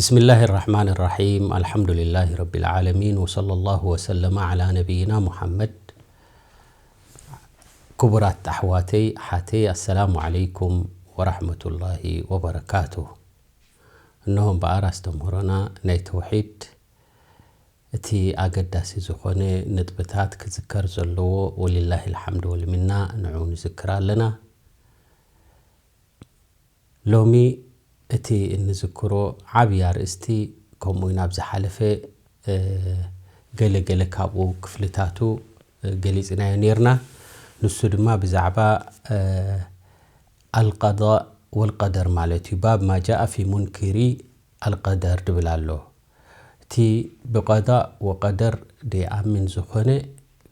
بسم الله الرحمن الرحيم. الحمد لله رب العالمين، وصلى الله وسلم على نبينا محمد. ክቡራት ኣሕዋተይ ሓተይ፣ ኣሰላሙ ዓለይኩም ወራሕመቱላሂ ወበረካቱ። እነሆ እምበኣር ኣስተምህሮና ናይ ተውሒድ እቲ ኣገዳሲ ዝኾነ ነጥብታት ክዝከር ዘለዎ፣ ወሊላሂ ልሓምድ ወልሚና፣ ንዑ ንዝክር ኣለና። ሎሚ እቲ እንዝክሮ ዓብዪ ኣርእስቲ፣ ከምኡ እውን ኣብ ዝሓለፈ፣ እ፣ ገለ ገለ ካብኡ ክፍልታቱ፣ እ፣ ገሊጽናዮ ነይርና። ንሱ ድማ ብዛዕባ፣ እ፣ ኣልቀዳእ ወልቀደር ማለት እዩ። ባብ ማ ጃአ ፊ ሙንኪሪ ኣልቀደር ድብል ኣሎ። እቲ ብቀዳእ ወቀደር ደይኣምን ዝኾነ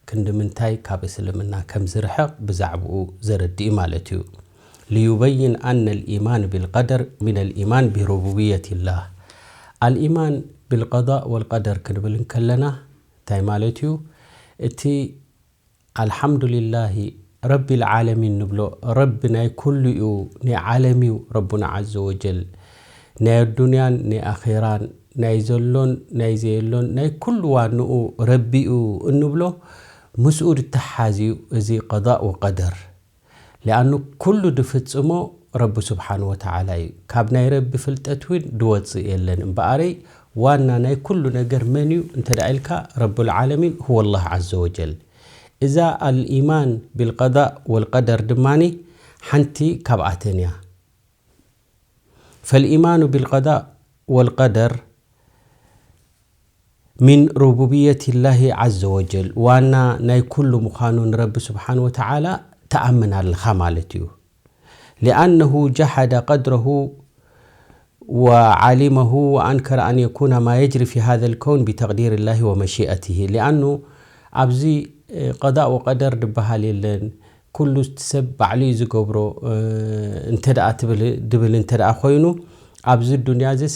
ክንዲ ምንታይ ካብ እስልምና ከም ዝርሕቕ ብዛዕባኡ ዘረድእ ማለት እዩ። ليبين أن الإيمان بالقدر من الإيمان بربوبية الله. الإيمان بالقضاء والقدر ክንብል እንከለና እንታይ ማለት እዩ? እቲ ኣልሓምዱሊላሂ ረቢል ዓለሚን ንብሎ፣ ረቢ ናይ ኩሉ እዩ፣ ናይ ዓለም እዩ ረቡና ዓዘ ወጀል። ናይ ኣዱንያን ናይ ኣኼራን፣ ናይ ዘሎን ናይ ዘየሎን፣ ናይ ኩሉ ዋንኡ ረቢ እዩ እንብሎ፣ ምስኡ ድተሓዝ እዩ እዚ ቀዳእ ወቀደር። ሊኣኑ ኩሉ ድፍጽሞ ረቢ ስብሓን ወተዓላ እዩ። ካብ ናይ ረቢ ፍልጠት እውን ድወጽእ የለን። እምበኣረይ ዋና ናይ ኩሉ ነገር መን እዩ እንተ ደኣ ኢልካ፣ ረቡል ዓለሚን ሁወ ላህ ዓዘ ወጀል። እዛ ኣልኢማን ቢልቀዳእ ወልቀደር ድማኒ ሓንቲ ካብኣተን እያ። ፈልኢማኑ ቢልቀዳእ ወልቀደር ሚን ሩቡብየት ላሂ ዓዘ ወጀል፣ ዋና ናይ ኩሉ ምዃኑ ንረቢ ስብሓን ወተዓላ ትኣምን ኣለኻ ማለት እዩ። ሊኣነሁ ጀሓደ ቀድረሁ ወዓሊመሁ ወኣንከረ ኣን የኩነ ማ የጅሪ ፊ ሃዘ ልከውን ቢተቅዲር ላሂ ወመሺአትሂ። ሊኣኑ ኣብዚ፣ እ፣ ቀዳእ ወቀደር ድበሃል የለን። ኩሉ እቲ ሰብ ባዕሉ እዩ ዝገብሮ፣ እ፣ እንተ ደኣ ትብል፣ ድብል እንተ ደኣ ኮይኑ፣ ኣብዚ ዱንያ እዚስ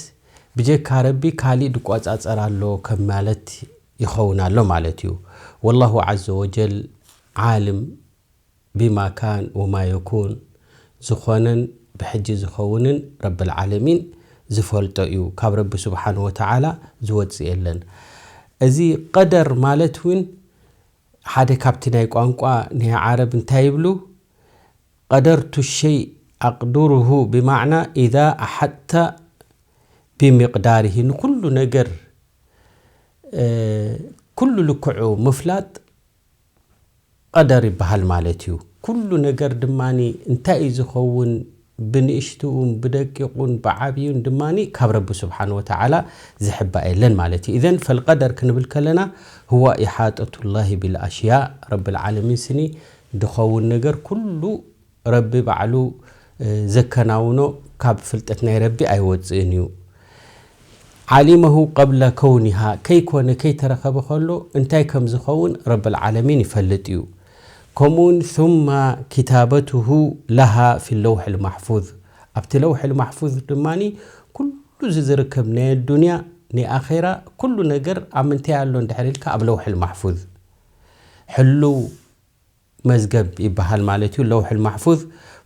ብጀካ ረቢ ካሊእ ድቆጻጸር ኣሎ ከም ማለት ይኸውን ኣሎ ማለት እዩ። ወላሁ ዓዘ ወጀል ዓልም ቢማ ካን ወማ የኩን፣ ዝኾነን ብሕጂ ዝኸውንን ረብል ዓለሚን ዝፈልጦ እዩ። ካብ ረቢ ስብሓን ወተዓላ ዝወጽእ የለን። እዚ ቀደር ማለት እውን ሓደ ካብቲ ናይ ቋንቋ ናይ ዓረብ እንታይ ይብሉ? ቀደርቱ ሸይ ኣቅዱሩሁ ብማዕና ኢዛ ኣሓጥተ ቢሚቅዳሪሂ፣ ንኩሉ ነገር፣ እ፣ ኩሉ ልክዑ ምፍላጥ ቀደር ይበሃል ማለት እዩ። ኩሉ ነገር ድማኒ እንታይ እዩ ዝኸውን፣ ብንእሽትኡን ብደቂቑን ብዓብዩን ድማኒ ካብ ረቢ ስብሓን ወተዓላ ዝሕባእ የለን ማለት እዩ። ኢዘን ፈልቀደር ክንብል ከለና፣ ህዋ ኢሓጠቱላሂ ቢልኣሽያእ፣ ረብል ዓለሚን ስኒ ድኸውን ነገር ኩሉ ረቢ ባዕሉ፣ እ፣ ዘከናውኖ ካብ ፍልጠት ናይ ረቢ ኣይወጽእን እዩ። ዓሊመሁ ቀብለ ከውኒሃ፣ ከይኮነ ከይተረኸበ ከሎ እንታይ ከም ዝኸውን ረብል ዓለሚን ይፈልጥ እዩ። ከምኡውን ثم كتابته لها في اللوح المحفوظ፣ ኣብቲ ለውሕ ልማሕፉዝ ድማኒ ኩሉ እዚ ዝርከብ ናይ ኣዱንያ ናይ ኣኼራ ኩሉ ነገር ኣብ ምንታይ ኣሎ እንድሕር ኢልካ ኣብ ለውሕ ልማሕፉዝ ሕልው መዝገብ ይበሃል ማለት እዩ። ለውሕ ልማሕፉዝ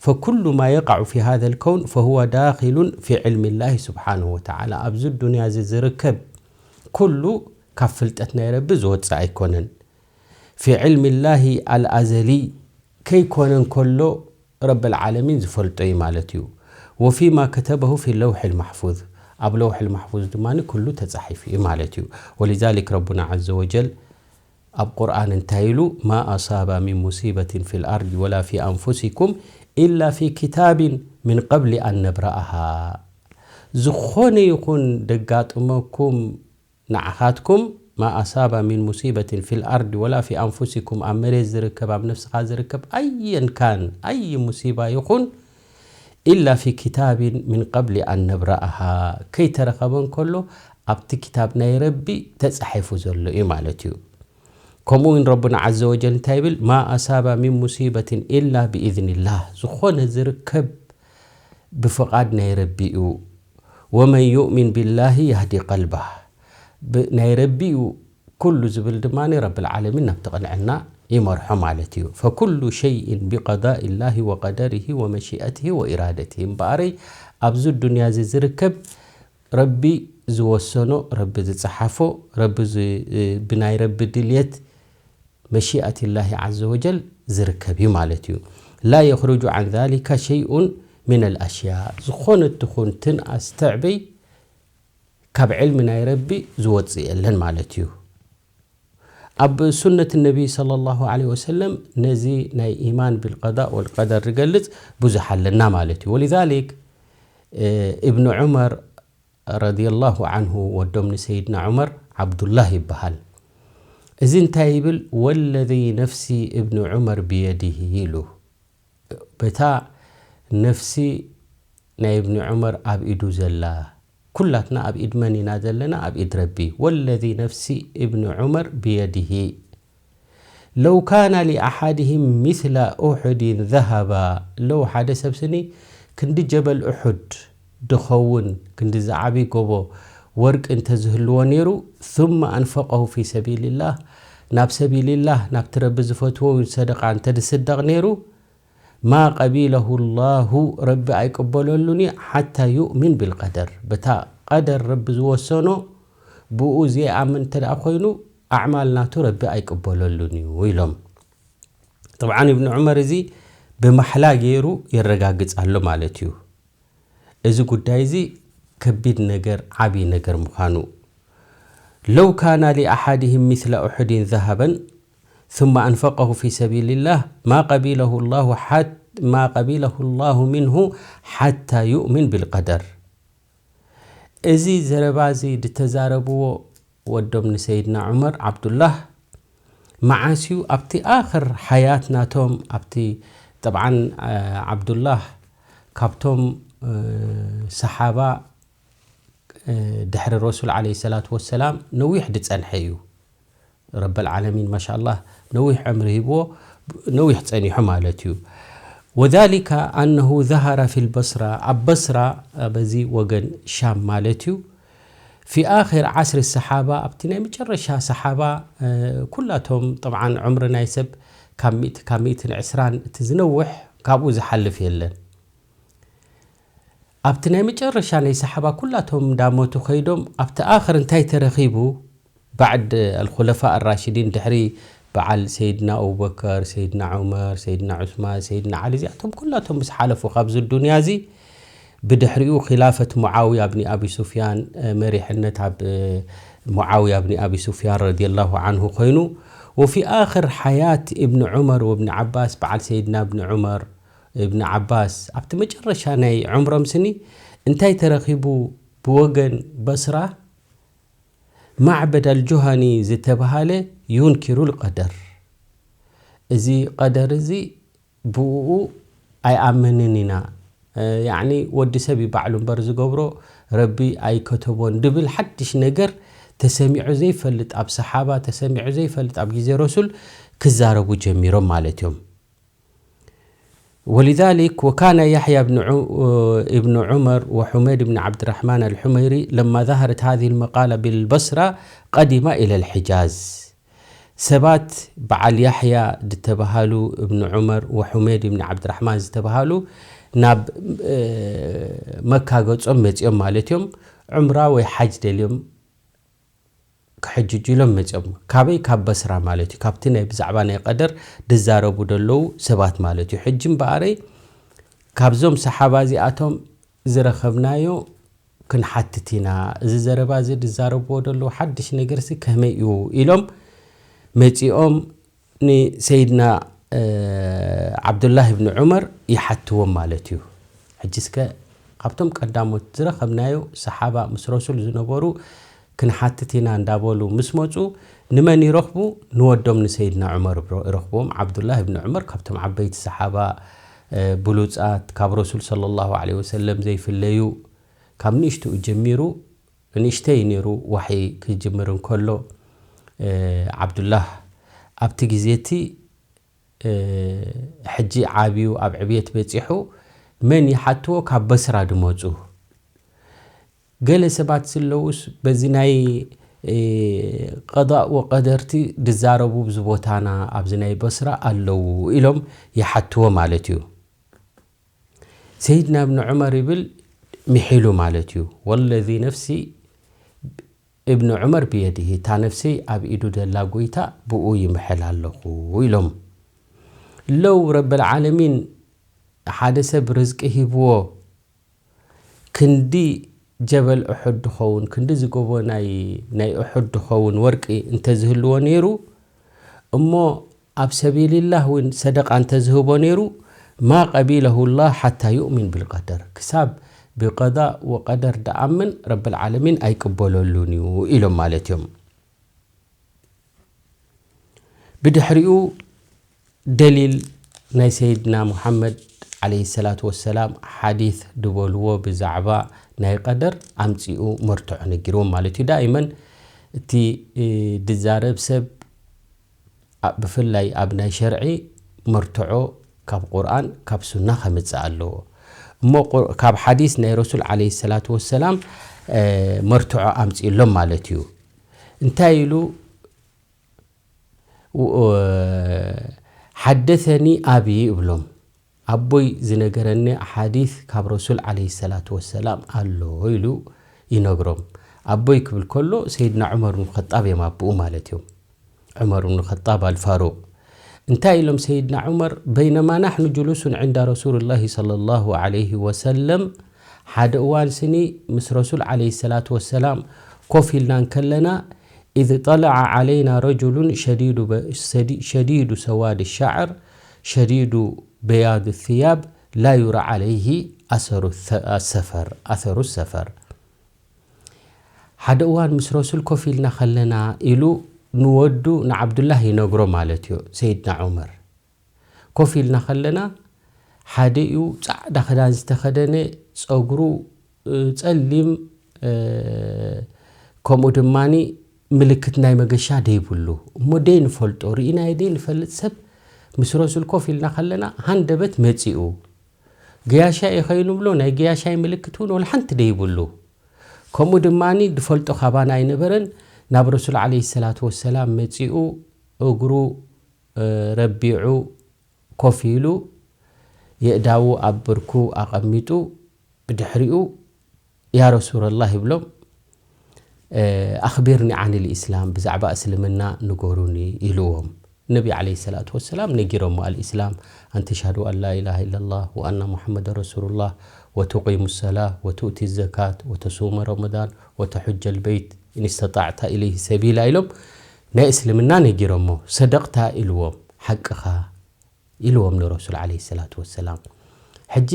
ፈኩሉ ማ የቃዑ ፊ ሃዘ ልከውን ፈሁወ ዳኪሉን ፊ ዕልሚ ላሂ ስብሓንሁ ወተዓላ። ኣብዚ ዱንያ እዚ ዝርከብ ኩሉ ካብ ፍልጠት ናይ ረቢ ዝወፅእ ኣይኮነን። ፊ ዕልሚ ላሂ ኣልኣዘሊ ከይኮነ እንከሎ ረብል ዓለሚን ዝፈልጦ እዩ ማለት እዩ። ወፊማ ከተበሁ ፊ ለውሒ ልማሕፉዝ፣ ኣብ ለውሒ ልማሕፉዝ ድማ ኩሉ ተፃሒፉ እዩ ማለት እዩ። ወሊዛሊክ ረቡና ዓዘ ወጀል ኣብ ቁርኣን እንታይ ኢሉ? ማ ኣሳባ ሚን ሙሲበትን ፊ ልኣርድ ወላ ፊ ኣንፉሲኩም ኢላ ፊ ኪታቢን ሚን ቀብሊ ኣን ነብረኣሃ። ዝኾነ ይኹን ደጋጥመኩም ንዓኻትኩም፣ ማ ኣሳባ ሚን ሙሲበትን ፊል ኣርዲ ወላ ፊ ኣንፉሲኩም፣ ኣብ መሬት ዝርከብ፣ ኣብ ነፍስኻ ዝርከብ ኣየን ካን ኣይ ሙሲባ ይኹን፣ ኢላ ፊ ኪታቢን ሚን ቀብሊ ኣን ነብረኣሃ፣ ከይተረኸበ እንከሎ ኣብቲ ክታብ ናይ ረቢ ተጻሒፉ ዘሎ እዩ ማለት እዩ። ከምኡ እውን ረቡና ዓዘ ወጀል እንታይ ይብል? ማ ኣሳባ ሚን ሙሲበትን ኢላ ብኢዝኒላህ፣ ዝኾነ ዝርከብ ብፍቓድ ናይ ረቢ እዩ። ወመን ዩእሚን ቢላሂ ያህዲ ቀልባህ፣ ብ-፣ ናይ ረቢ እዩ ኩሉ ዝብል ድማ ረብል ዓለሚን ናብቲ ቅንዕና ይመርሖ ማለት እዩ። ፈኩሉ ሸይእን ቢቀዳኢ ላሂ ወቀደሪሂ ወመሺአቲሂ ወኢራደቲሂ። እምበኣረይ ኣብዚ ዱንያ እዚ ዝርከብ ረቢ ዝወሰኖ፣ ረቢ ዝጸሓፎ፣ ረቢ ዝ-፣ ብናይ ረቢ ድልየት፣ መሺኣት ላሂ ዓዘ ወጀል ዝርከብ እዩ ማለት እዩ። ላ የኽሩጁ ዓን ዛሊካ ሸይኡን ሚነል ኣሽያ፣ ዝኾነት ትኹን ትንኣስ ትዕበይ ካብ ዕልሚ ናይ ረቢ ዝወጽእ የለን ማለት እዩ። ኣብ ሱነት ነቢ ሰለላሁ ዐለይሂ ወሰለም ነዚ ናይ ኢማን ብልቀዳእ ወልቀደር ዝገልጽ ብዙሕ ኣለና ማለት እዩ። ወሊዛሊክ፣ እ፣ እብኑ ዑመር ረዲየላሁ ዐንሁ፣ ወዶም ንሰይድና ዑመር፣ ዓብዱላህ ይበሃል። እዚ እንታይ ይብል? "ወለዚ ነፍሲ እብኒ ዑመር ብየዲሂ" ኢሉ። በታ ነፍሲ ናይ እብኒ ዑመር ኣብ ኢዱ ዘላ፣ ኩላትና ኣብ ኢድ መን ኢና ዘለና? ኣብ ኢድ ረቢ። "ወለዚ ነፍሲ እብኒ ዑመር ብየዲሂ ለው ካነ ሊኣሓድሂም ሚስለ ኡሑድን ዘሃባ"፣ ለው ሓደ ሰብ ስኒ ክንዲ ጀበል ኡሑድ ድኸውን፣ ክንዲ ዝዓቢ ጎቦ ወርቂ እንተዝህልዎ ነይሩ፣ ثم أنفقه في سبيل الله፣ ናብ ሰቢልላህ፣ ናብቲ ረቢ ዝፈትዎ ሰደቃ እንተድስደቕ ነይሩ፣ "ማ ቀቢለሁ ላሁ"፣ ረቢ ኣይቅበለሉን እዩ፣ "ሓታ ዩእሚን ብልቀደር"፣ በታ ቀደር ረቢ ዝወሰኖ ብኡ ዘይኣምን እንተ ደኣ ኮይኑ፣ ኣዕማል ናቱ ረቢ ኣይቅበለሉን እዩ ኢሎም። ጠብዓን እብኒ ዑመር እዚ ብማሕላ ገይሩ የረጋግጽ ኣሎ ማለት እዩ። እዚ ጉዳይ እዚ ከቢድ ነገር፣ ዓቢ ነገር ምዃኑ። "ለው ካነ ሊኣሓድሂም ሚስለ ኡሑድን ዘሃበን ثم أنفقه في سبيل الله ما قبله الله حت-، ما قبله الله منه حتى يؤمن بالقدر". እዚ ዘረባ እዚ ዝተዛረብዎ ወዶም ንሰይድና ዑመር፣ ዓብዱላህ፣ መዓስ እዩ? ኣብቲ ኣኽር ሓያት ናቶም፣ ኣብቲ፣ ጠብዓን፣ እ፣ ዓብዱላህ ካብቶም፣ እ፣ ሰሓባ፣ እ፣ ድሕሪ ረሱል ዓለይሂ ሰላቱ ወሰላም ነዊሕ ዝጸንሐ እዩ። ረበል ዓለሚን ማሻኣላህ ነዊሕ ዕምሪ ሂብዎ፣ ነዊሕ ጸኒሑ ማለት እዩ። "ወዛሊከ ኣነሁ ዘሃረ ፊል በስራ"፣ ኣብ በስራ፣ በዚ ወገን ሻም ማለት እዩ። "ፊ ኣኺር ዓስሪ ሰሓባ"፣ ኣብቲ ናይ መጨረሻ ሰሓባ፣ እ፣ ኩላቶም፣ ጠብዓን፣ ዕምሪ ናይ ሰብ ካብ ሚእቲ፣ ካብ ሚእትን ዕስራን እቲ ዝነውሕ ካብኡ ዝሓልፍ የለን። ኣብቲ ናይ መጨረሻ ናይ ሰሓባ ኩላቶም እንዳሞቱ ከይዶም፣ ኣብቲ ኣኽር እንታይ ተረኺቡ? ባዕድ ኣልኹለፋ ኣራሽዲን፣ ድሕሪ በዓል ሰይድና ኣቡበከር፣ ሰይድና ዑመር፣ ሰይድና ዑስማን፣ ሰይድና ዓሊ፣ እዚኣቶም ኩላቶም ምስ ሓለፉ ካብዚ ዱንያ እዚ፣ ብድሕሪኡ ኺላፈት ሙዓውያ ብኒ ኣቢ ሱፍያን፣ እ፣ መሪሕነት ኣብ፣ እ፣ ሙዓውያ ብኒ ኣቢ ሱፍያን ረዲየላሁ ዓንሁ ኮይኑ፣ ወፊ ኣኽር ሓያት እብኒ ዑመር ወብኒ ዓባስ፣ በዓል ሰይድና እብኒ ዑመር፣ እብኒ ዓባስ፣ ኣብቲ መጨረሻ ናይ ዑምሮም ስኒ እንታይ ተረኺቡ? ብወገን በስራ፣ ማዕበድ ኣልጁሃኒ ዝተባሃለ ዩንኪሩል ቀደር፣ እዚ ቀደር እዚ ብኡ ኣይኣምንን ኢና፣ እ፣ ያዕኒ ወዲ ሰብ እዩ ባዕሉ እምበር ዝገብሮ፣ ረቢ ኣይከተቦን ድብል ሓድሽ ነገር ተሰሚዑ ዘይፈልጥ፣ ኣብ ሰሓባ ተሰሚዑ ዘይፈልጥ ኣብ ግዜ ረሱል ክዛረቡ ጀሚሮም ማለት እዮም። ولذلك وكان يحيى بن ع-، ابن عمر وحميد بن عبد الرحمن الحميري لما ظهرت هذه المقالة بالبصرة قدم إلى الحجاز. ሰባት በዓል ያሕያ ዝተባሃሉ እብኒ ዑመር ወሑሜድ እብኒ ዓብድራሕማን ዝተባሃሉ ናብ፣ እ፣ መካ ገጾም መጺኦም ማለት እዮም። ዑምራ ወይ ሓጅ ደልዮም ክሕጅጁ ኢሎም መጺኦም። ካበይ? ካብ በስራ ማለት እዩ። ካብቲ ናይ ብዛዕባ ናይ ቀደር ድዛረቡ ደለዉ ሰባት ማለት እዩ። ሕጂ እምበኣረይ ካብዞም ሰሓባ እዚኣቶም ዝረኸብናዮ ክንሓትት ኢና። እዚ ዘረባ እዚ ድዛረብዎ ደለዉ ሓድሽ ነገርሲ ከመይ እዩ? ኢሎም መጺኦም ንሰይድና፣ እ፣ ዓብዱላህ እብኒ ዑመር ይሓትዎም ማለት እዩ። ሕጂ እስከ ካብቶም ቀዳሞት ዝረኸብናዮ ሰሓባ ምስ ረሱል ዝነበሩ ክንሓትት ኢና እንዳበሉ ምስ መጹ፣ ንመን ይረኽቡ? ንወዶም ንሰይድና ዑመር ይረኽብዎም። ዓብዱላህ እብኒ ዑመር ካብቶም ዓበይቲ ሰሓባ፣ እ፣ ብሉጻት፣ ካብ ረሱል ሰለላሁ ዐለይሂ ወሰለም ዘይፍለዩ፣ ካብ ንእሽትኡ ጀሚሩ፣ ንእሽተይ ነይሩ ዋሕይ ክጅምር እንከሎ፣ እ፣ ዓብዱላህ ኣብቲ ግዜ እቲ፣ እ፣ ሕጂ ዓብዩ ኣብ ዕብየት በጺሑ መን ይሓትዎ? ካብ በስራ ድመጹ። ገለ ሰባት ዘለዉስ በዚ ናይ፣ እ፣ ቀዳእ ወቀደርቲ ድዛረቡ ኣብዚ ቦታና ኣብዚ ናይ በስራ ኣለዉ ኢሎም ይሓትዎ ማለት እዩ። ሰይድና እብኒ ዑመር ይብል፣ ምሒሉ ማለት እዩ። ወለዚ ነፍሲ እብኒ ዑመር ብየድሂ፣ እታ ነፍሰይ ኣብ ኢዱ ደላ ጎይታ ብኡ ይምሕል ኣለኹ ኢሎም። ለው ረበል ዓለሚን ሓደ ሰብ ርዝቂ ሂብዎ ክንዲ ጀበል ኡሑድ ድኸውን፣ ክንዲ ዝጎቦ ናይ ናይ ኡሑድ ድኸውን ወርቂ እንተዝህልዎ ነይሩ፣ እሞ ኣብ ሰቢልላህ እውን ሰደቃ እንተዝህቦ ነይሩ፣ ማ ቀቢለሁ ላህ ሓታ ዩእሚን ብልቀደር፣ ክሳብ ብቀዳእ ወቀደር ደኣምን ረብል ዓለሚን ኣይቅበለሉን እዩ ኢሎም ማለት እዮም። ብድሕሪኡ ደሊል ናይ ሰይድና ሙሓመድ ዓለይሂ ሰላቱ ወሰላም ሓዲት ድበልዎ ብዛዕባ ናይ ቀደር ኣምጺኡ መርትዖ ነጊርዎም ማለት እዩ። ዳኢመን እቲ ድዛረብ ሰብ ብፍላይ ኣብ ናይ ሸርዒ መርትዖ ካብ ቁርኣን ካብ ሱና ከምጽእ ኣለዎ። እሞ ካብ ሓዲስ ናይ ረሱል ዓለይሂ ሰላቱ ወሰላም መርትዖ ኣምጺእሎም ማለት እዩ። እንታይ ኢሉ ሓደሰኒ ኣብይ እብሎም፣ ኣቦይ ዝነገረኒ ሓዲስ ካብ ረሱል ዓለይሂ ሰላቱ ወሰላም ኣሎ ኢሉ ይነግሮም። ኣቦይ ክብል ከሎ ሰይድና ዑመር ብን ኸጣብ እዮም ኣቦኡ ማለት እዮም። ዑመር ብን ኸጣብ ኣልፋሩቅ እንታይ ኢሎም ሰይድና ዑመር፣ በይነማ ናሕኑ ጅሉሱን ዕንዳ ረሱልላሂ ሰለላሁ ዓለይሂ ወሰለም፣ ሓደ እዋን ስኒ ምስ ረሱል ዓለይሂ ሰላቱ ወሰላም ኮፍ ኢልና እንከለና፣ إذ طلع علينا رجل شديد ب- شدي- شديد سواد الشعر شديد بياض الثياب لا يرى عليه أثر الث- السفر أثر السفر ሓደ እዋን ምስ ረሱል ኮፍ ኢልና ከለና ኢሉ ንወዱ ንዓብዱላህ ይነግሮ ማለት እዩ። ሰይድና ዑመር ኮፍ ኢልና ከለና ሓደ እዩ ጻዕዳ ክዳን ዝተኸደነ፣ ጸጉሩ ጸሊም፣ ከምኡ ድማ ምልክት ናይ መገሻ ደይብሉ፣ እሞ ደይ ንፈልጦ ርኢናዮ ደይ ንፈልጥ ሰብ ምስ ረሱል ኮፍ ኢልና ከለና ሃንደበት መጺኡ፣ ገያሻይ እዩ ከይንብሎ ናይ ገያሻይ ምልክት እውን ወላ ሓንቲ ደይብሉ፣ ከምኡ ድማ ዝፈልጦ ካባና ኣይነበረን። ናብ ረሱል ዓለይሂ ሰላቱ ወሰላም መጺኡ እግሩ ረቢዑ ኮፍ ኢሉ የእዳዉ ኣብ ብርኩ ኣቐሚጡ ብድሕሪኡ ያ ረሱለላህ ይብሎም፣ ኣኽቢርኒ ዓን ልኢስላም፣ ብዛዕባ እስልምና ንገሩኒ ኢልዎም። ነቢ ዓለይሂ ሰላቱ ወሰላም ነጊሮሞ፣ ኣልኢስላም ኣን ተሽሃዱ ኣን ላ ኢላሃ ኢለላህ ወኣና ሙሐመደን ረሱሉላህ ወቱቂሙ ሰላህ ወቱእቲ ዘካት ወተሱመ ረመዳን ወተሑጀል በይት ኢንስተጣዕተ ኢለይሂ ሰቢላ ኢሎም ናይ እስልምና ነጊሮሞ። ሰደቅታ ኢልዎም፣ ሓቅኻ ኢልዎም ንረሱል ዓለይሂ ሰላቱ ወሰላም። ሕጂ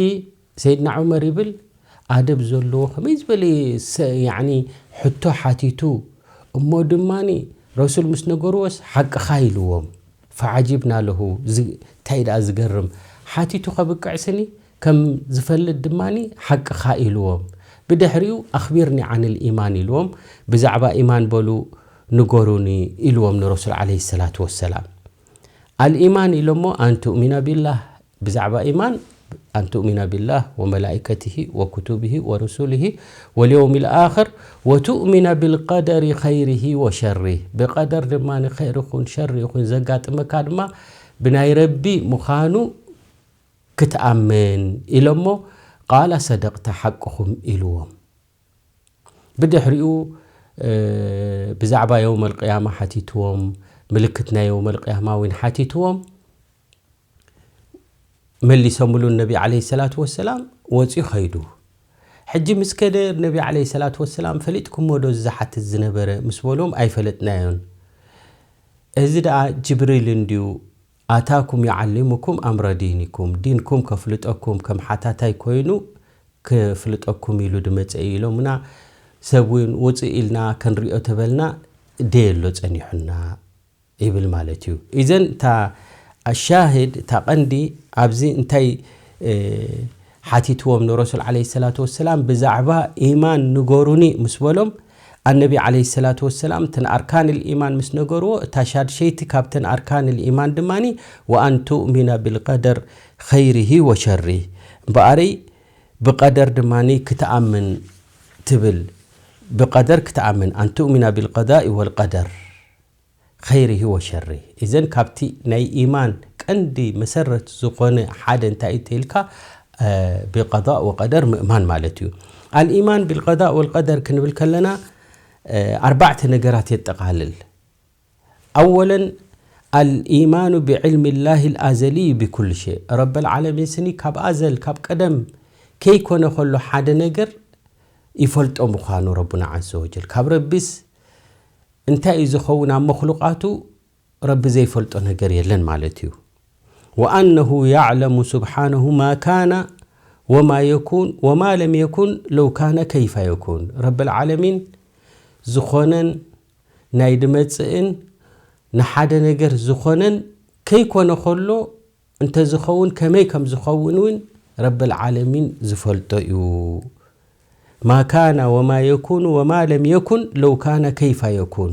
ሰይድና ዑመር ይብል ኣደብ ዘለዎ ከመይ ዝበለ ሰ- ያዕኒ ሕቶ ሓቲቱ እሞ ድማ ረሱል ምስ ነገርዎስ ሓቅኻ ኢልዎም። ፈዓጂብና ለሁ ዝ- እንታይ ደኣ ዝገርም ሓቲቱ ከብቅዕ ስኒ ከም ዝፈልጥ ድማ ሓቅኻ ኢልዎም። ብድሕሪኡ ኣኽቢርኒ ዓንል ኢማን ኢልዎም። ብዛዕባ ኢማን በሉ ንገሩኒ ኢልዎም ንረሱል ዓለይሂ ሰላቱ ወሰላም። ኣልኢማን ኢሎሞ ኣን ትእሚና ቢላህ ብዛዕባ ኢማን ኣን ትእሚና ቢላህ ወመላኢከትሂ ወክቱብሂ ወሩሱልሂ ወልየውም ልኣኽር ወትእሚና ብልቀደሪ ኸይርሂ ወሸርህ ብቀደር ድማ ንኸይር ይኹን ሸር ይኹን ዘጋጥመካ ድማ ብናይ ረቢ ምዃኑ ክትኣምን ኢሎሞ ቃላ ሰደቅተ ሓቅኹም ኢልዎም። ብድሕሪኡ ብዛዕባ የውመል ቅያማ ሓቲትዎም፣ ምልክት ናይ የውመል ቅያማ እውን ሓቲትዎም። መሊሶምሉ ነቢ ዓለይሂ ሰላቱ ወሰላም ወፂኡ ኸይዱ። ሕጂ ምስ ከደ ነቢ ዓለይሂ ሰላቱ ወሰላም ፈሊጥኩሞ ዶ እዚ ዝሓትት ዝነበረ ምስ በሎም ኣይፈለጥናዮን። እዚ ደኣ ጅብሪል እንድዩ ኣታኩም ዩዓሊሙኩም ኣምረ ዲኒኩም፣ ዲንኩም ከፍልጠኩም ከም ሓታታይ ኮይኑ ክፍልጠኩም ኢሉ ድመጸ እዩ ኢሎምና። ሰብ እውን ውፅእ ኢልና ክንሪኦ ተበልና ደየሎ ጸኒሑና ይብል ማለት እዩ። ኢዘን እታ ኣሻሂድ እታ ቀንዲ ኣብዚ እንታይ ሓቲትዎም ንረሱል ዓለይሂ ሰላቱ ወሰላም ብዛዕባ ኢማን ንገሩኒ ምስ በሎም ኣነቢ ዓለይሂ ሰላቱ ወሰላም እተን ኣርካን ልኢማን ምስ ነገርዎ እታ ሻድሸይቲ ካብተን ኣርካን ልኢማን ድማ ወኣን ትእሚና ብልቀደር ኸይርሂ ወሸርህ እምበኣረይ ብቀደር ድማ ክትኣምን ትብል ብቀደር ክትኣምን ኣን ትእሚና ብልቀዳኢ ወልቀደር ኸይርሂ ወሸርህ። እዘን ካብቲ ናይ ኢማን ቀንዲ መሰረት ዝኾነ ሓደ እንታይ እዩ ተይልካ ብቀዳእ ወቀደር ምእማን ማለት እዩ። ኣልኢማን ብልቀዳእ ወልቀደር ክንብል ከለና ኣርባዕተ ነገራት የጠቓልል። ኣወለን ኣልኢማኑ ብዕልሚ ላሂ ልኣዘልይ ብኩል ሸይ። ረበል ዓለሚን ስኒ ካብ ኣዘል ካብ ቀደም ከይኮነ ከሎ ሓደ ነገር ይፈልጦ ምዃኑ ረቡና ዓዘ ወጀል። ካብ ረቢስ እንታይ እዩ ዝኸውን ኣብ መክሉቃቱ ረቢ ዘይፈልጦ ነገር የለን ማለት እዩ። ወኣነሁ ያዕለሙ ስብሓነሁ ማ ካነ ወማ የኩን ወማ ለም የኩን ለው ካነ ከይፋ የኩን። ረብል ዓለሚን ዝኾነን ናይ ድመጽእን ንሓደ ነገር ዝኾነን ከይኮነ ከሎ እንተ ዝኸውን ከመይ ከም ዝኸውን እውን ረብል ዓለሚን ዝፈልጦ እዩ። ማ ካነ ወማ የኩኑ ወማ ለም የኩን ለው ካነ ከይፋ የኩን።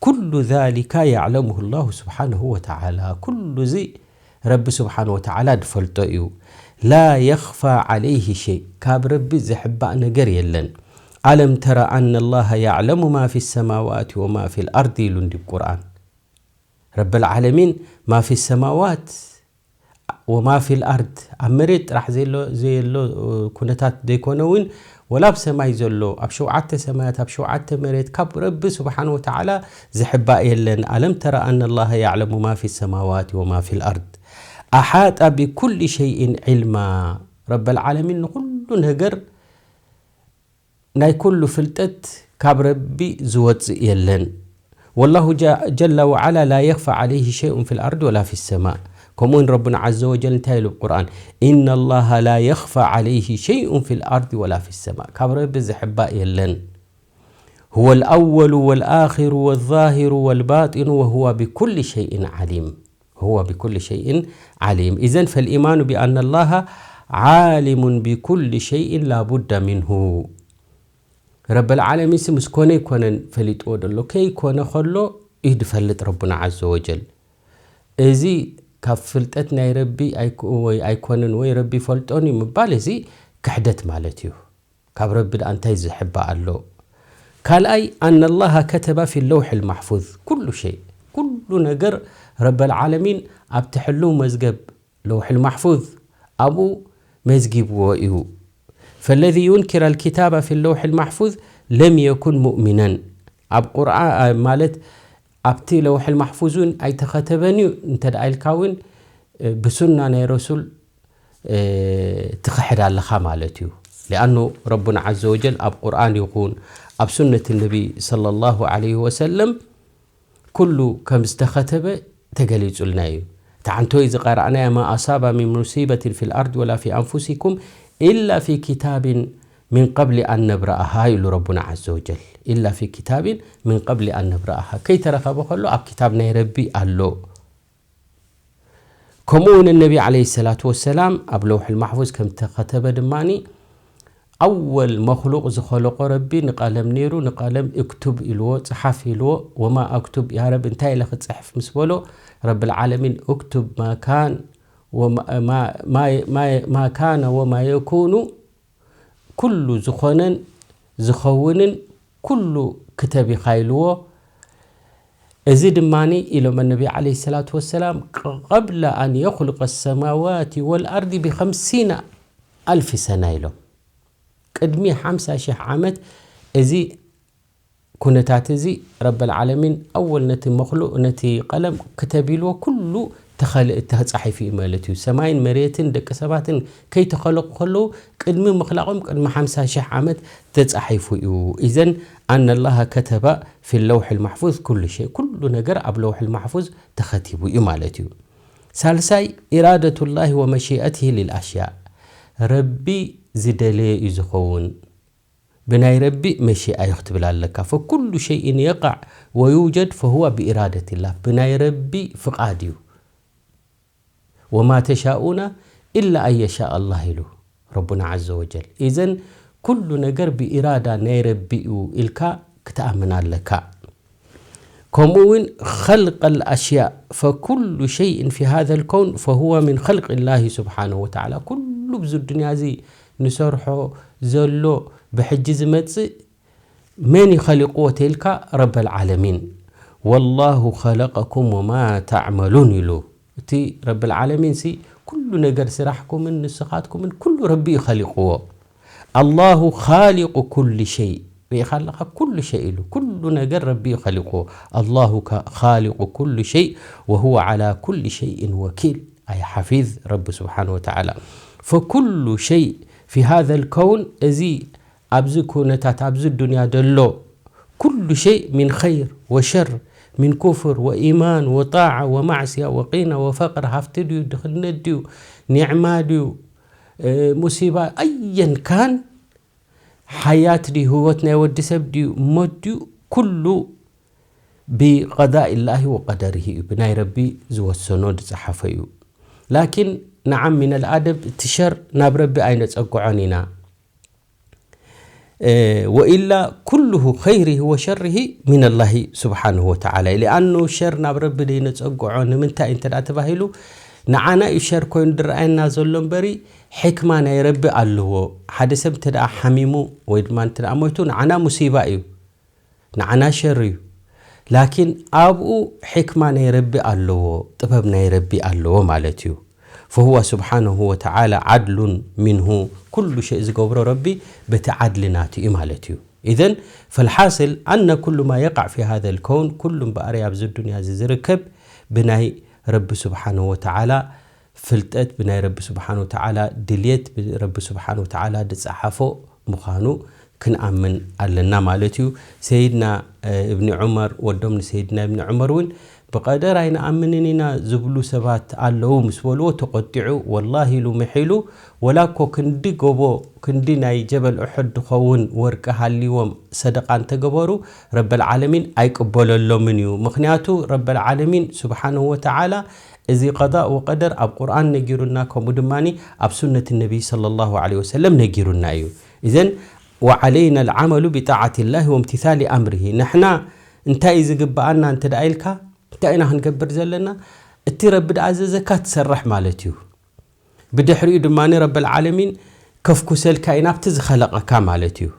ኩሉ ዛሊካ ያዕለሙሁ ላሁ ስብሓነሁ ወተዓላ። ኩሉ እዚ ረቢ ስብሓነሁ ወተዓላ ድፈልጦ እዩ። ላ የኽፋ ዓለይሂ ሸይ። ካብ ረቢ ዝሕባእ ነገር የለን። ኣለም ተረ ኣነ ላሃ ያዕለሙ ማ ፊ ሰማዋት ወማ ፊ ልኣርድ ኢሉ እንዲ ቁርኣን። ረብል ዓለሚን ማ ፊ ሰማዋት ወማ ፊል ኣርድ፣ ኣብ መሬት ጥራሕ ዘየሎ ኩነታት ዘይኮነ እውን ወላ ኣብ ሰማይ ዘሎ ኣብ ሸውዓተ ሰማያት ኣብ ሸውዓተ መሬት ካብ ረቢ ስብሓን ወተዓላ ዝሕባእ የለን። ኣለም ተረ ኣነ ላሃ ያዕለሙ ማ ፊ ሰማዋት ወማ ፊል ኣርድ ኣሓጣ ብኩል ሸይን ዕልማ። ረበል ዓለሚን ንኩሉ ነገር ናይ ኩሉ ፍልጠት ካብ ረቢ ዝወፅእ የለን። ወላሁ ጀ- ጀለ ወዓላ ላ የኽፋ ዓለይህ ሸይኡን ፊ ልኣርድ ወላ ፊ ሰማእ። ከምኡውን ረቡና ዓዘ ወጀል እንታይ ኢሉ ብቁርኣን? ኢና ላሃ ላ የኽፋ ዓለይህ ሸይኡን ፊ ልኣርድ ወላ ፊ ሰማእ። ካብ ረቢ ዝሕባእ የለን። هو الأول والآخر والظاهر والباطن وهو بكل شيء عليم. هو بكل شيء عليم. إذن فالإيمان بأن الله عالم بكل شيء لا بد منه. ረበል ዓለሚን ሲ ምስ ኮነ ይኮነን ፈሊጥዎ ደሎ፣ ከይኮነ ከሎ እዩ ድፈልጥ ረቡና ዓዘ ወጀል። እዚ ካብ ፍልጠት ናይ ረቢ ኣይኮ- ወይ ኣይኮነን ወይ ረቢ ይፈልጦን እዩ ምባል እዚ ክሕደት ማለት እዩ። ካብ ረቢ ደኣ እንታይ ዝሕባእ ኣሎ? ካልኣይ ኣነ ላሃ ከተበ ፊ ለውሒ ልማሕፉዝ ኩሉ ሸይ፣ ኩሉ ነገር ረበል ዓለሚን ኣብቲ ሕሉው መዝገብ ለውሒ ልማሕፉዝ ኣብኡ መዝጊብዎ እዩ። ፈለዚ ዩንኪረ ልኪታበ ፊ ለውሒ ልማሕፉዝ ለም የኩን ሙእሚነን። ኣብ ቁርኣን ማለት ኣብቲ ለውሒ ልማሕፉዝ እውን ኣይተኸተበን እዩ እንተ ደኣ ኢልካ እውን ብሱና ናይ ረሱል ትኽሕድ ኣለኻ ማለት እዩ። ሊኣኑ ረቡና ዓዘ ወጀል ኣብ ቁርኣን ይኹን ኣብ ሱነት ነቢ ሰለላሁ ዓለይሂ ወሰለም ኩሉ ከም ዝተኸተበ ተገሊጹልና እዩ። እቲ ዓንቶይ ዝቐራእናዮ ማ ኣሳባ ሚን ሙሲበትን ፊ ልኣርድ ወላ ፊ ኣንፉሲኩም ኢላ ፊ ኪታብን ሚን ቀብሊ ኣን ነብረኣሃ ኢሉ ረቡና ዓዘ ወጀል። ኢላ ፊ ኪታብን ሚን ቀብሊ ኣን ነብረኣሃ። ከይተረኸበ ከሎ ኣብ ኪታብ ናይ ረቢ ኣሎ። ከምኡ እውን ነቢ ዓለይሂ ሰላቱ ወሰላም ኣብ ለውሒ ልማሕፉዝ ከም ተኸተበ ድማኒ ኣወል መኽሉቕ ዝኸለቆ ረቢ ንቐለም ነይሩ። ንቐለም እክቱብ ኢልዎ፣ ጽሓፍ ኢልዎ። ወማ ኣክቱብ ያ ረቢ እንታይ ኢለ ክጽሕፍ ምስ በሎ ረብል ዓለሚን እክቱብ ማ ካን ወማ- ማ- ማ- ማ- ማ ካነ ወማ የኩኑ ኩሉ ዝኾነን ዝኸውንን ኩሉ ክተብ ኢኻ ኢልዎ። እዚ ድማ ኢሎም ነቢ ዓለይሂ ሰላቱ ወሰላም ቀብለ ኣን የኹልቀ ሰማዋት ወልኣርድ ብኸምሲና ኣልፊ ሰና ኢሎም። ቅድሚ ሓምሳ ሽሕ ዓመት እዚ ኩነታት እዚ ረበል ዓለሚን ኣወል ነቲ መክሉቅ ነቲ ቀለም ክተብ ኢልዎ ኩሉ ተኸል- ተጻሒፉ እዩ ማለት እዩ። ሰማይን መሬትን ደቂ ሰባትን ከይተኸለቁ ከለዉ ቅድሚ ምኽላቆም ቅድሚ ሓምሳ ሽሕ ዓመት ተጻሒፉ እዩ። ኢዘን ኣነ ላሃ ከተበ ፊ ለውሒ ልማሕፉዝ ኩሉ ሸይ፣ ኩሉ ነገር ኣብ ለውሒ ልማሕፉዝ ተኸቲቡ እዩ ማለት እዩ። ሳልሳይ ኢራደቱ ላሂ ወመሺአትሂ ሊልኣሽያእ፣ ረቢ ዝደለየ እዩ ዝኸውን። ብናይ ረቢ መሺኣ እዩ ክትብል ኣለካ። ፈኩሉ ሸይን የቃዕ ወዩጀድ ፈሁወ ብኢራደትላህ፣ ብናይ ረቢ ፍቓድ እዩ። ወማ ተሻኡና ኢላ ኣን የሻእ ኣላህ ኢሉ ረቡና ዓዘ ወጀል። ኢዘን ኩሉ ነገር ብኢራዳ ናይ ረቢ እዩ ኢልካ ክትኣምን ኣለካ። ከምኡ እውን ኸልቀል ኣሽያእ ፈኩሉ ሸይን ፊ ሃዘ ልከውን ፈሁወ ምን ኸልቅ ላሂ ስብሓነሁ ወተዓላ። ኩሉ ብዚ ዱንያ እዚ ንሰርሖ ዘሎ ብሕጂ ዝመጽእ መን ይኸሊቕዎ ተይልካ ረበል ዓለሚን። ወላሁ ኸለቀኩም ወማ ተዕመሉን ኢሉ እቲ ረብል ዓለሚን ሲ ኩሉ ነገር ስራሕኩምን ንስኻትኩምን ኩሉ ረቢ እዩ ኸሊቕዎ። ኣላሁ ኻሊቁ ኩል ሸይ። ርኢኻ ኣለኻ? ኩሉ ሸይ ኢሉ፣ ኩሉ ነገር ረቢ እዩ ኸሊቕዎ። ኣላሁ ካ-፣ ኻሊቁ ኩሉ ሸይ ወሁወ ዓላ ኩል ሸይን ወኪል። ኣይ ሓፊዝ ረቢ ስብሓን ወተዓላ። ፈኩሉ ሸይ ፊ ሃዘ ልከውን፣ እዚ ኣብዚ ኩነታት፣ ኣብዚ ዱንያ ዘሎ ኩሉ ሸይ ሚን ኸይር ወሸር፣ ሚን ኩፍር ወኢማን ወጣዓ ወማዕስያ ወቂና ወፈቅር፣ ሃፍቲ ድዩ፣ ድኽነት ድዩ፣ ኒዕማ ድዩ፣ እ፣ ሙሲባ፣ ኣየን ካን፣ ሓያት ድዩ፣ ህይወት ናይ ወዲ ሰብ ድዩ፣ ሞት ድዩ፣ ኩሉ ብቀዳኢላሂ ወቀደሪሂ እዩ፣ ብናይ ረቢ ዝወሰኖ ዝጸሓፈ እዩ። ላኪን ነዓም ሚነል ኣደብ፣ እቲ ሸር ናብ ረቢ ኣይነጸግዖን ኢና። እ፣ ወኢላ ኩሉሁ ኸይሪሂ ወሸሪሂ ሚነላሂ ስብሓንሁ ወተዓላ። ሊኣኑ ሸር ናብ ረቢ ዘይነጸግዖ ንምንታይ እንተ ደኣ ተባሂሉ፣ ንዓና እዩ ሸር ኮይኑ ዝረኣየና ዘሎ እምበሪ፣ ሕክማ ናይ ረቢ ኣለዎ። ሓደ ሰብ እንተ ደኣ ሓሚሙ ወይ ድማ እንተ ደኣ ሞይቱ፣ ንዓና ሙሲባ እዩ፣ ንዓና ሸር እዩ። ላኪን ኣብኡ ሕክማ ናይ ረቢ ኣለዎ፣ ጥበብ ናይ ረቢ ኣለዎ ማለት እዩ። ፈሁወ ስብሓንሁ ወተዓላ ዓድሉን ሚንሁ፣ ኩሉ ሸይ ዝገብሮ ረቢ በቲ ዓድሊ ናቱ እዩ ማለት እዩ። ኢዘን ፈልሓስል ኣነ ኩሉ ማ የቃዕ ፊ ሃዘ ልከውን፣ ኩሉ እምበኣር ኣብዚ ዱንያ እዚ ዝርከብ ብናይ ረቢ ስብሓንሁ ወተዓላ ፍልጠት፣ ብናይ ረቢ ስብሓን ወተዓላ ድልየት፣ ብረቢ ስብሓን ወተዓላ ዝጸሓፎ ምዃኑ ክንኣምን ኣለና ማለት እዩ። ሰይድና፣ እ፣ እብኒ ዑመር፣ ወዶም ንሰይድና እብኒ ዑመር እውን ብቐደር ኣይንኣምንን ኢና ዝብሉ ሰባት ኣለዉ ምስ በልዎ ተቖጢዑ፣ ወላሂ ኢሉ ምሒሉ፣ ወላ እኮ ክንዲ ጎቦ፣ ክንዲ ናይ ጀበል ኡሑድ ዝኸውን ወርቂ ሃልይዎም ሰደቃ እንተገበሩ፣ ረበል ዓለሚን ኣይቅበለሎምን እዩ። ምኽንያቱ ረበል ዓለሚን ስብሓንሁ ወተዓላ እዚ ቀዳእ ወቀደር ኣብ ቁርኣን ነጊሩና፣ ከምኡ ድማ ኣብ ሱነት ነቢይ ሰለላሁ ዐለይሂ ወሰለም ነጊሩና እዩ። እዘን ወዓለይና ልዓመሉ ብጣዓት ላህ ወምትታሊ ኣምርሂ። ንሕና እንታይ እዩ ዝግብኣና እንተ ደኣ ኢልካ፣ እንታይ ኢና ክንገብር ዘለና? እቲ ረቢ ደኣዘዘካ ትሰርሕ ማለት እዩ። ብድሕሪኡ ድማ ረበል ዓለሚን ከፍኩሰልካ እዩ ናብቲ ዝኸለቐካ ማለት እዩ።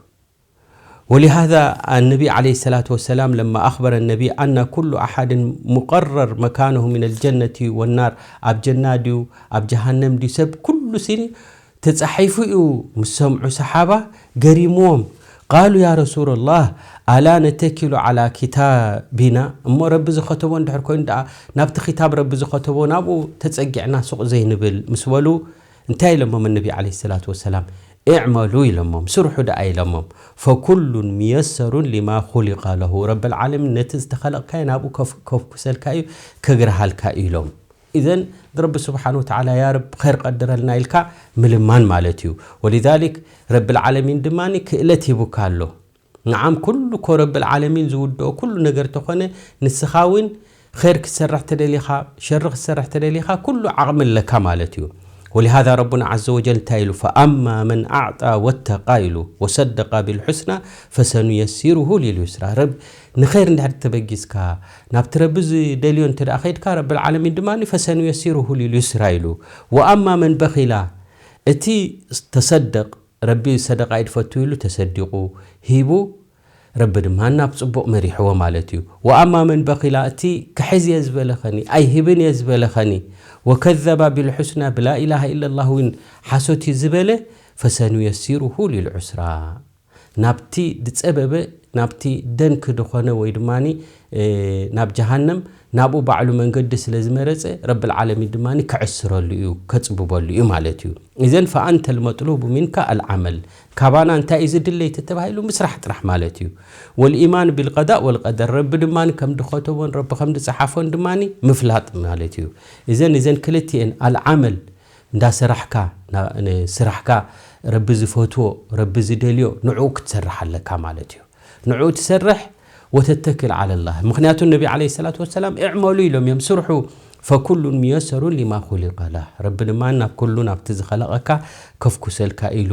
ولهذا النبي عليه الصلاة والسلام لما أخبر النبي أن كل أحد مقرر مكانه من الجنة والنار، ኣብ ጀና ድዩ ኣብ ጀሃነም ድዩ ሰብ ኩሉ ሲኒ ተጻሒፉ እዩ ምስ ሰምዑ ሰሓባ ገሪምዎም። قالوا يا رسول الله ألا نتكل على كتابنا؟ እሞ ረቢ ዝኸተቦ እንድሕር ኮይኑ ደኣ ናብቲ ክታብ ረቢ ዝኸተቦ ናብኡ ተጸጊዕና ሱቕ ዘይንብል ምስ በሉ እንታይ ኢሎሞም ነቢ ዓለይሂ ሰላቱ ወሰላም? እዕመሉ ኢሎሞም፣ ስርሑ ደኣ ኢሎሞም። ፈኩሉን ሚየሰሩን ሊማ ኹሊቀ ለሁ፣ ረበል ዓለሚን ነቲ ዝተኸለቕካዮ ናብኡ ከፍ-፣ ከፍኩሰልካ እዩ፣ ከግርሃልካ እዩ ኢሎም። ኢዘን ንረቢ ስብሓን ወተዓላ ያ ረብ ኸይር ቀድረልና ኢልካ ምልማን ማለት እዩ። ወሊዛሊክ ረብል ዓለሚን ድማ ክእለት ሂቡካ ኣሎ። ንዓም ኩሉ እኮ ረብል ዓለሚን ዝውድኦ ኩሉ ነገር ተኾነ፣ ንስኻ እውን ኸይር ክትሰርሕ ተደሊኻ፣ ሸሪ ክትሰርሕ ተደሊኻ ኩሉ ዓቕሚ ኣለካ ማለት እዩ። ወሊሃዛ ረቡና ዓዘ ወጀል እንታይ ኢሉ? ፈኣማ መን ኣዕጣ ወተቃ ኢሉ፣ ወሰደቃ ቢልሑስና ፈሰኑየሲሩሁ ሊልዩስራ። ረብ-፣ ንኸይር እንድሕር ተበጊስካ፣ ናብቲ ረቢ ዝደልዮ እንተ ደኣ ኸይድካ፣ ረብል ዓለሚን ድማ ፈሰኑየሲሩሁ ሊልዩስራ ኢሉ። ወኣማ መን በኺላ፣ እቲ ተሰደቕ፣ ረቢ ሰደቃ እዩ ዝፈቱ ኢሉ ተሰዲቑ ሂቡ፣ ረቢ ድማ ናብ ጽቡቕ መሪሕዎ ማለት እዩ። ወኣማ መን በኺላ፣ እቲ ክሕዝ እየ ዝበለኸኒ፣ ኣይህብን እየ ዝበለኸኒ፣ ወከዘባ ቢልሑስና፣ ብላኢላሃ ኢለላህ እውን ሓሶት እዩ ዝበለ፣ ፈሰኑየሲሩሁ ሊልዑስራ። ናብቲ ዝጸበበ፣ ናብቲ ደንክ ዝኾነ ወይ ድማኒ፣ እ፣ ናብ ጀሃነም፣ ናብኡ ባዕሉ መንገዲ ስለ ዝመረጸ፣ ረብል ዓለሚን ድማኒ ክዕስረሉ እዩ፣ ከጽብበሉ እዩ ማለት እዩ። ኢዘን ፈኣንተ ልመጥሉቡ ሚንካ ኣልዓመል፣ ካባና እንታይ እዩ ዝድለይ ተተባሂሉ? ምስራሕ ጥራሕ ማለት እዩ። ወልኢማን ቢልቀዳእ ወልቀደር፣ ረቢ ድማኒ ከም ድኸተቦን ረቢ ከም ድጸሓፎን ድማኒ ምፍላጥ ማለት እዩ። ኢዘን፣ ኢዘን ክልቲኤን ኣልዓመል፣ እንዳ ሰራሕካ፣ ና-፣ ን-፣ ስራሕካ ረቢ ዝፈትዎ፣ ረቢ ዝደልዮ፣ ንዕኡ ክትሰርሕ ኣለካ ማለት እዩ። ንዕኡ ትሰርሕ፣ ወተተክል ዓለላህ። ምኽንያቱ ነቢ ዓለይሂ ሰላቱ ወሰላም፣ "እዕመሉ" ኢሎም እዮም፣ ስርሑ፣ "ፈኩሉን ሚየሰሩን ሊማ ኹሊቀ ላህ።" ረቢ ድማ ናብ ኩሉ፣ ናብቲ ዝኸለቐካ ከፍኩሰልካ ኢሉ።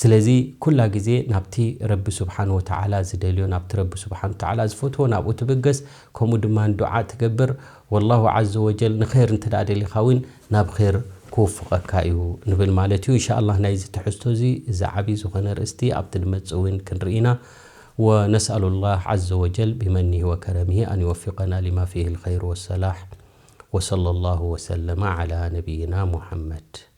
ስለዚ ኩላ ግዜ ናብቲ ረቢ ስብሓን ወተዓላ ዝደልዮ፣ ናብቲ ረቢ ስብሓን ወተዓላ ዝፈትዎ ናብኡ ትብገስ፣ ከምኡ ድማ ዱዓ ትገብር። ወላሁ ዓዘ ወጀል ንኸይር እንተ ደኣ ደሊኻ እውን ናብ ኸይር ክውፍቐካ እዩ ንብል ማለት እዩ። ኢንሻ ኣላህ ናይዚ ትሕዝቶ እዚ፣ እዚ ዓብዪ ዝኾነ ርእስቲ ኣብቲ ንመጽእ እውን ክንርኢ ኢና። ወነስኣሉ ላህ ዓዘ ወጀል ቢመኒሂ ወከረሚሂ ኣን ይወፊቀና ሊማ ፊሂ ልኸይር ወሰላሕ። وصلى الله وسلم على نبينا محمد.